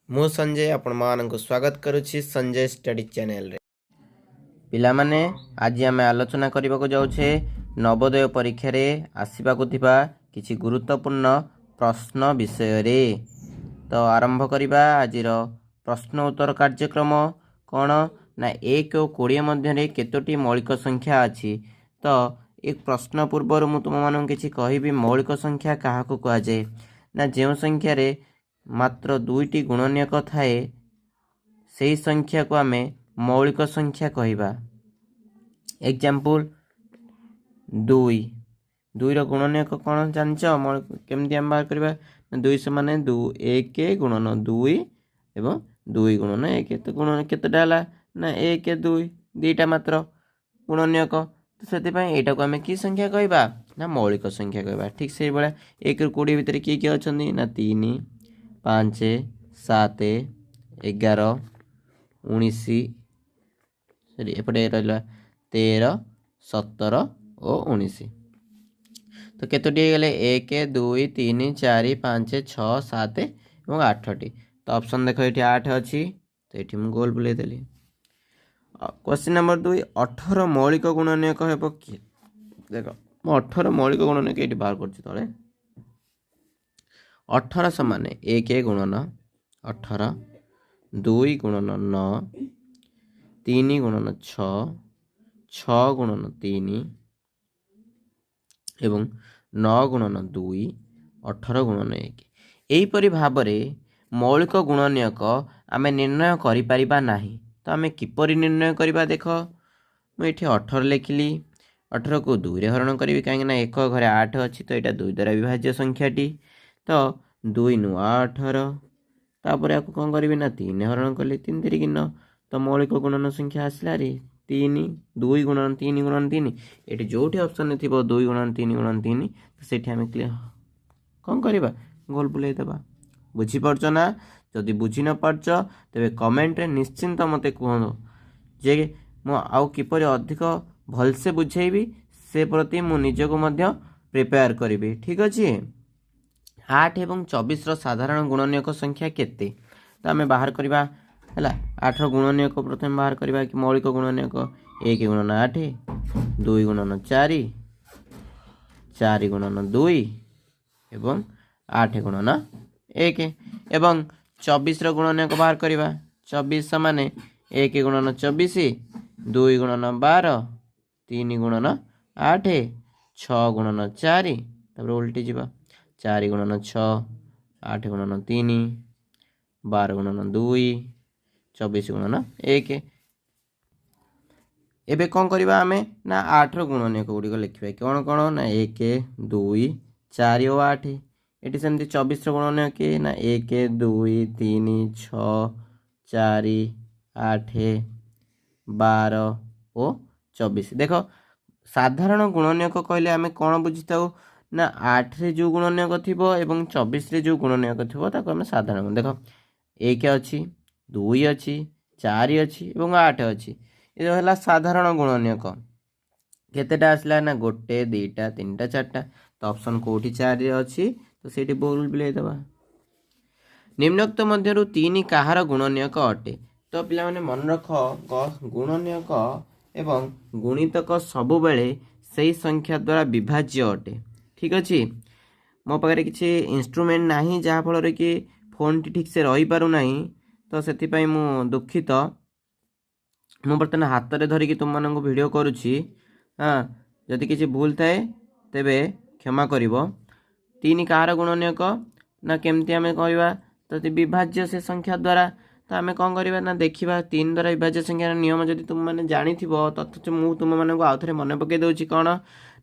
ମୁଁ ସଞ୍ଜୟ, ଆପଣମାନଙ୍କୁ ସ୍ୱାଗତ କରୁଛି ସଞ୍ଜୟ ଷ୍ଟଡି ଚ୍ୟାନେଲରେ। ପିଲାମାନେ, ଆଜି ଆମେ ଆଲୋଚନା କରିବାକୁ ଯାଉଛେ ନବୋଦୟ ପରୀକ୍ଷାରେ ଆସିବାକୁ ଥିବା କିଛି ଗୁରୁତ୍ୱପୂର୍ଣ୍ଣ ପ୍ରଶ୍ନ ବିଷୟରେ। ତ ଆରମ୍ଭ କରିବା ଆଜିର ପ୍ରଶ୍ନ ଉତ୍ତର କାର୍ଯ୍ୟକ୍ରମ। କ'ଣ ନା, 1 ଓ 20 ମଧ୍ୟରେ କେତୋଟି ମୌଳିକ ସଂଖ୍ୟା ଅଛି? ତ ଏ ପ୍ରଶ୍ନ ପୂର୍ବରୁ ମୁଁ ତୁମମାନଙ୍କୁ କିଛି କହିବି। ମୌଳିକ ସଂଖ୍ୟା କାହାକୁ କୁହାଯାଏ ନା, ଯେଉଁ ସଂଖ୍ୟାରେ ମାତ୍ର ଦୁଇଟି ଗୁଣନୀୟକ ଥାଏ, ସେହି ସଂଖ୍ୟାକୁ ଆମେ ମୌଳିକ ସଂଖ୍ୟା କହିବା। ଏକ୍ଜାମ୍ପଲ୍ 2। ଦୁଇର ଗୁଣନୀୟକ କ'ଣ ଜାଣିଛ? କେମିତି ଆମେ ବାହାର କରିବା ନା, ଦୁଇ ସମାନ 1 ଗୁଣନ 2 ଏବଂ 2 ଗୁଣନ 1। ତ ଗୁଣନ କେତେଟା ହେଲା ନା, 1, 2, ଦୁଇଟା ମାତ୍ର ଗୁଣନୀୟକ। ତ ସେଥିପାଇଁ ଏଇଟାକୁ ଆମେ କି ସଂଖ୍ୟା କହିବା ନା, ମୌଳିକ ସଂଖ୍ୟା କହିବା। ଠିକ୍ ସେଇଭଳିଆ 1ରୁ 20 ଭିତରେ କିଏ କିଏ ଅଛନ୍ତି ନା, 3, 5, 7, 11, 19, ସରି, ଏପଟେ ରହିଲା 13, 17 ଓ 19। ତ କେତୋଟି ହେଇଗଲେ? 1, 2, 3, 4, 5, 6, 7 ଏବଂ 8ଟି। ତ ଅପସନ୍ ଦେଖ, ଏଠି 8 ଅଛି, ତ ଏଠି ମୁଁ ଗୋଲ ବୁଲେଇ ଦେଲି। କ୍ୱେଶ୍ଚିନ୍ ନମ୍ବର 2, 18 ମୌଳିକ ଗୁଣନୀୟକ ହେବ କିଏ? ଦେଖ, ମୁଁ 18 ମୌଳିକ ଗୁଣନୀୟକ ଏଇଠି ବାହାର କରୁଛି ତଳେ। 18 ସମାନ 1 ଗୁଣନ 18, 2 ଗୁଣନ 9, 3 ଗୁଣନ 6, 6 ଗୁଣନ 3 ଏବଂ 9 ଗୁଣନ 2, 18 ଗୁଣନ 1। ଏହିପରି ଭାବରେ ମୌଳିକ ଗୁଣନୀୟକ ଆମେ ନିର୍ଣ୍ଣୟ କରିପାରିବା ନାହିଁ। ତ ଆମେ କିପରି ନିର୍ଣ୍ଣୟ କରିବା? ଦେଖ, ମୁଁ ଏଠି 18 ଲେଖିଲି। 18କୁ 2ରେ ହରଣ କରିବି, କାହିଁକିନା ଏକ ଘରେ 8 ଅଛି, ତ ଏଇଟା 2 ଦ୍ୱାରା ବିଭାଜ୍ୟ ସଂଖ୍ୟାଟି। ତ 2 ନୂଆ 18। ତାପରେ ଆକୁ କ'ଣ କରିବି ନା, 3 ହରଣ କଲି, 3 ତିରିକି 9। ତ ମୌଳିକ ଗୁଣନ ସଂଖ୍ୟା ଆସିଲା ରେ 3, 2 ଗୁଣନ 3 ଗୁଣନ 3। ଏଠି ଯେଉଁଠି ଅପସନ୍ରେ ଥିବ 2 ଗୁଣନ 3 ଗୁଣନ 3, ତ ସେଇଠି ଆମେ କ୍ଲିୟର କ'ଣ କରିବା? ଗୋଲ ବୁଲେଇ ଦେବା। ବୁଝିପାରୁଛ ନା? ଯଦି ବୁଝି ନ ପାରୁଛ, ତେବେ କମେଣ୍ଟରେ ନିଶ୍ଚିନ୍ତ ମୋତେ କୁହନ୍ତୁ ଯେ ମୁଁ ଆଉ କିପରି ଅଧିକ ଭଲସେ ବୁଝେଇବି, ସେ ପ୍ରତି ମୁଁ ନିଜକୁ ମଧ୍ୟ ପ୍ରିପେୟାର କରିବି। ଠିକ୍ ଅଛି। 8 ଏବଂ 24ର ସାଧାରଣ ଗୁଣନୀୟକ ସଂଖ୍ୟା କେତେ? ତ ଆମେ ବାହାର କରିବା। ହେଲା, 8ର ଗୁଣନୀୟକ ପ୍ରଥମେ ବାହାର କରିବା କି ମୌଳିକ ଗୁଣନୀୟକ। 1 ଗୁଣନ 8, 2 ଗୁଣନ 4, 4 ଗୁଣନ 2 ଏବଂ 8 ଗୁଣନ 1। ଏବଂ 24ର ଗୁଣନୀୟକ ବାହାର କରିବା। 24 ସମାନ 1 ଗୁଣନ 24, 2 ଗୁଣନ 12, 3 ଗୁଣନ 8, 6 ଗୁଣନ 4। ତାପରେ ଓଲଟି ଯିବା, 4 ଗୁଣନ 6, 8 ଗୁଣନ 3, 12 ଗୁଣନ 2, 24 ଗୁଣନ 1। ଏବେ କ'ଣ କରିବା ଆମେ ନା, 8ର ଗୁଣନୀୟକ ଗୁଡ଼ିକ ଲେଖିବା। କ'ଣ କ'ଣ ନା, 1, 2, 4 ଓ 8। ଏଠି ସେମିତି 24ର ଗୁଣନୀୟକ କିଏ ନା, 1, 2, 3, 6, 4, 8, 12 ଓ 24। ଦେଖ, ସାଧାରଣ ଗୁଣନୀୟକ କହିଲେ ଆମେ କ'ଣ ବୁଝିଥାଉ ନା, 8ରେ ଯେଉଁ ଗୁଣନୀୟକ ଥିବ ଏବଂ 24ରେ ଯେଉଁ ଗୁଣନୀୟକ ଥିବ, ତାକୁ ଆମେ ସାଧାରଣ। ଦେଖ, 1 ଅଛି, 2 ଅଛି, 4 ଅଛି ଏବଂ 8 ଅଛି। ଏ ହେଲା ସାଧାରଣ ଗୁଣନୀୟକ। କେତେଟା ଆସିଲା ନା, ଗୋଟେ, ଦୁଇଟା, ତିନିଟା, ଚାରିଟା। ତ ଅପସନ୍ କେଉଁଠି 4ରେ ଅଛି, ତ ସେଇଠି ଗୋଲ ବୁଲେଇ ଦେବା। ନିମ୍ନୋକ୍ତ ମଧ୍ୟରୁ 3 କାହାର ଗୁଣନୀୟକ ଅଟେ? ତ ପିଲାମାନେ, ମନେ ରଖ, ଗୁଣନୀୟକ ଏବଂ ଗୁଣିତକ ସବୁବେଳେ ସେଇ ସଂଖ୍ୟା ଦ୍ୱାରା ବିଭାଜ୍ୟ ଅଟେ। ଠିକ୍ ଅଛି। ମୋ ପାଖରେ କିଛି ଇନଷ୍ଟ୍ରୁମେଣ୍ଟ ନାହିଁ, ଯାହାଫଳରେ କି ଫୋନ୍ଟି ଠିକ୍ସେ ରହିପାରୁନାହିଁ, ତ ସେଥିପାଇଁ ମୁଁ ଦୁଃଖିତ। ମୁଁ ବର୍ତ୍ତମାନ ହାତରେ ଧରିକି ତୁମମାନଙ୍କୁ ଭିଡ଼ିଓ କରୁଛି। ହଁ, ଯଦି କିଛି ଭୁଲ ଥାଏ ତେବେ କ୍ଷମା କରିବ। 3 କାହାର ଗୁଣନୀୟକ ନା, କେମିତି ଆମେ କହିବା? ତ ବିଭାଜ୍ୟ ସେ ସଂଖ୍ୟା ଦ୍ୱାରା। ତ ଆମେ କ'ଣ କରିବା ନା, ଦେଖିବା 3 ଦ୍ୱାରା ବିଭାଜ୍ୟ ସଂଖ୍ୟାର ନିୟମ ଯଦି ତୁମେମାନେ ଜାଣିଥିବ। ତଥାପି ମୁଁ ତୁମମାନଙ୍କୁ ଆଉ ଥରେ ମନେ ପକାଇ ଦେଉଛି। କ'ଣ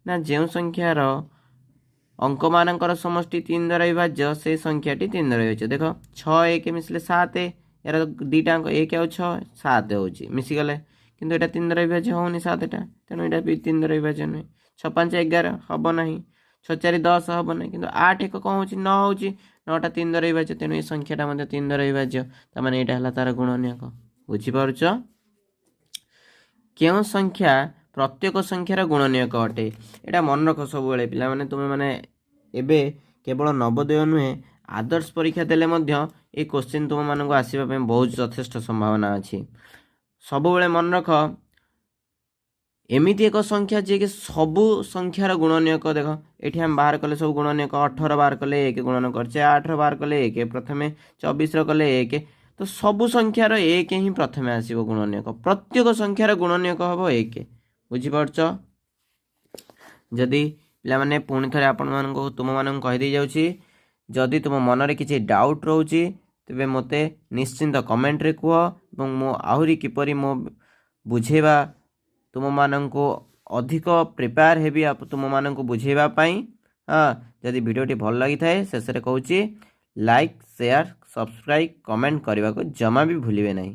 ନା, ଯେଉଁ ସଂଖ୍ୟାର ଅଙ୍କମାନଙ୍କର ସମଷ୍ଟି 3 ଦ୍ୱାରା ବିଭାଜ୍ୟ, ସେ ସଂଖ୍ୟାଟି 3 ଦ୍ୱାରା ବିଭାଜ୍ୟ। ଦେଖ, 6, 1 ମିଶିଲେ 7। ଏହାର ଦୁଇଟା ଅଙ୍କ 1 ଆଉ 6, 7 ହେଉଛି ମିଶିଗଲେ। କିନ୍ତୁ ଏଇଟା 3 ଦ୍ୱାରା ବିଭାଜ୍ୟ ହେଉନି 7ଟା, ତେଣୁ ଏଇଟା ବି 3 ଦ୍ୱାରା ବିଭାଜ୍ୟ ନୁହେଁ। 6 5 11 ହେବ ନାହିଁ। 6 4 10 ହେବ ନାହିଁ। କିନ୍ତୁ 8 1 କ'ଣ ହେଉଛି? 9 ହେଉଛି। 9ଟା 3 ଦ୍ୱାରା ବିଭାଜ୍ୟ, ତେଣୁ ଏ ସଂଖ୍ୟାଟା ମଧ୍ୟ 3 ଦ୍ୱାରା ବିଭାଜ୍ୟ। ତାମାନେ ଏଇଟା ହେଲା ତାର ଗୁଣନୀୟକ। ବୁଝିପାରୁଛ? କେଉଁ ସଂଖ୍ୟା ପ୍ରତ୍ୟେକ ସଂଖ୍ୟାର ଗୁଣନୀୟକ ଅଟେ? ଏଇଟା ମନେ ରଖ ସବୁବେଳେ ପିଲାମାନେ, ତୁମେମାନେ ଏବେ କେବଳ ନବୋଦୟ ନୁହେଁ, ଆଦର୍ଶ ପରୀକ୍ଷା ଦେଲେ ମଧ୍ୟ ଏ କୋଶ୍ଚିନ୍ ତୁମମାନଙ୍କୁ ଆସିବା ପାଇଁ ବହୁତ ଯଥେଷ୍ଟ ସମ୍ଭାବନା ଅଛି। ସବୁବେଳେ ମନେ ରଖ, ଏମିତି ଏକ ସଂଖ୍ୟା ଯିଏକି ସବୁ ସଂଖ୍ୟାର ଗୁଣନୀୟକ। ଦେଖ, ଏଠି ଆମେ ବାହାର କଲେ ସବୁ ଗୁଣନୀୟକ। 18 ବାହାର କଲେ 1 ଗୁଣନ କରିଛେ, 8ର ବାହାର କଲେ 1 ପ୍ରଥମେ, 24ର କଲେ 1। ତ ସବୁ ସଂଖ୍ୟାର 1 ହିଁ ପ୍ରଥମେ ଆସିବ ଗୁଣନୀୟକ। ପ୍ରତ୍ୟେକ ସଂଖ୍ୟାର ଗୁଣନୀୟକ ହେବ 1। ବୁଝିପାରୁଛ ଯଦି ପିଲାମାନେ, ପୁଣି ଥରେ ଆପଣମାନଙ୍କୁ ତୁମମାନଙ୍କୁ କହିଦେଇ ଯାଉଛି, ଯଦି ତୁମ ମନରେ କିଛି ଡାଉଟ୍ ରହୁଛି, ତେବେ ମୋତେ ନିଶ୍ଚିନ୍ତ କମେଣ୍ଟରେ କୁହ ଏବଂ ମୁଁ ଆହୁରି କିପରି ମୋ ବୁଝେଇବା ତୁମମାନଙ୍କୁ ଅଧିକ ପ୍ରିପେୟାର ହେବି ତୁମମାନଙ୍କୁ ବୁଝେଇବା ପାଇଁ। ହଁ, ଯଦି ଭିଡ଼ିଓଟି ଭଲ ଲାଗିଥାଏ, ଶେଷରେ କହୁଛି, ଲାଇକ୍, ସେୟାର, ସବସ୍କ୍ରାଇବ୍, କମେଣ୍ଟ କରିବାକୁ ଜମା ବି ଭୁଲିବେ ନାହିଁ।